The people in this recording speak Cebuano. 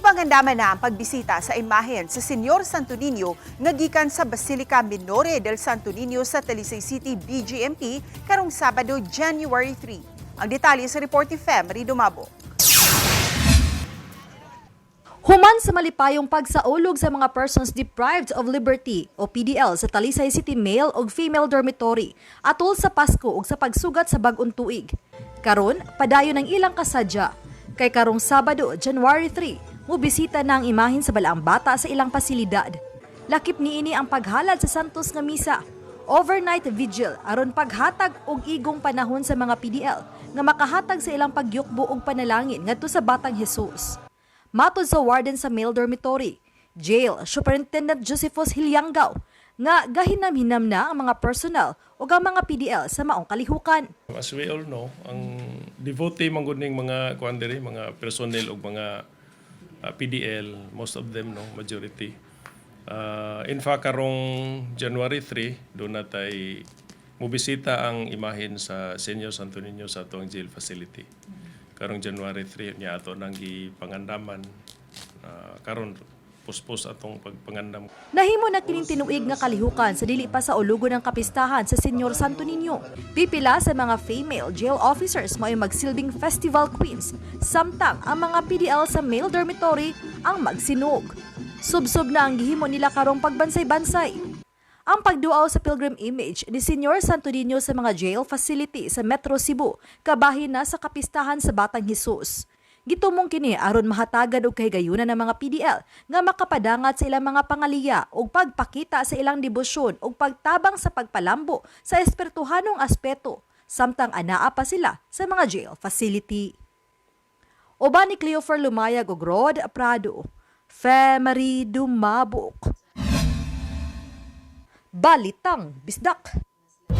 Gipangandaman na ang pagbisita sa imahen sa Senyor Santo Niño nga gikan sa Basilica Minore del Santo Niño sa Talisay City, BGMP, karong Sabado, January 3. Ang detalye sa report ni Fem Dumabo. Human sa malipayong pagsaulog sa mga persons deprived of liberty o PDL sa Talisay City Male ug Female Dormitory atol sa Pasko ug sa pagsugat sa bag-ong tuig. Karon, padayon ang ilang kasadya. Kay karong Sabado, January 3, mobisita na ang imahen sa Balaang Bata sa ilang pasilidad. Lakip niini ang paghalad sa Santos nga Misa, overnight vigil aron paghatag og igong panahon sa mga PDL nga makahatag sa ilang pagyukbo og panalangin ngadto sa Batang Jesus. Matod sa warden sa male dormitory, Jail Superintendent Josephus Hilyangaw, nga gahinam-hinam na ang mga personnel ug ang mga PDL sa maong kalihukan. As we all know, ang devotee man gud ning mga kuan diri, mga personnel ug mga PDL, most of them, no, majority. In fact, karong January 3, duna tay mobisita ang imahen sa Senyor Santo Niño sa atong jail facility. Karong January 3 niya ato nang gipangandaman, karon puspos atong pagpangandam. Nahimo na kining tinuig nga kalihukan sa dili pa saulugon ang kapistahan sa Senyor Santo Niño. Pipila sa mga female jail officers mao'y magsilbing festival queens, samtang ang mga PDL sa male dormitory ang magsinog. Subsob na ang gihimo nila karong pagbansay-bansay. Ang pagduaw sa pilgrim image ni Senyor Santo Niño sa mga jail facility sa Metro Cebu kabahin na sa kapistahan sa Batang Jesus. Gitumong kini aron mahatagan og kahigayunan ng mga PDL nga makapadangat sa ilang mga pangaliya ug pagpakita sa ilang debosyon ug pagtabang sa pagpalambo sa espirituhanong aspeto samtang anaa pa sila sa mga jail facility. Uban ni Cleofer Lumayag ug Rod Prado, Femery Dumabok. Balitang Bisdak.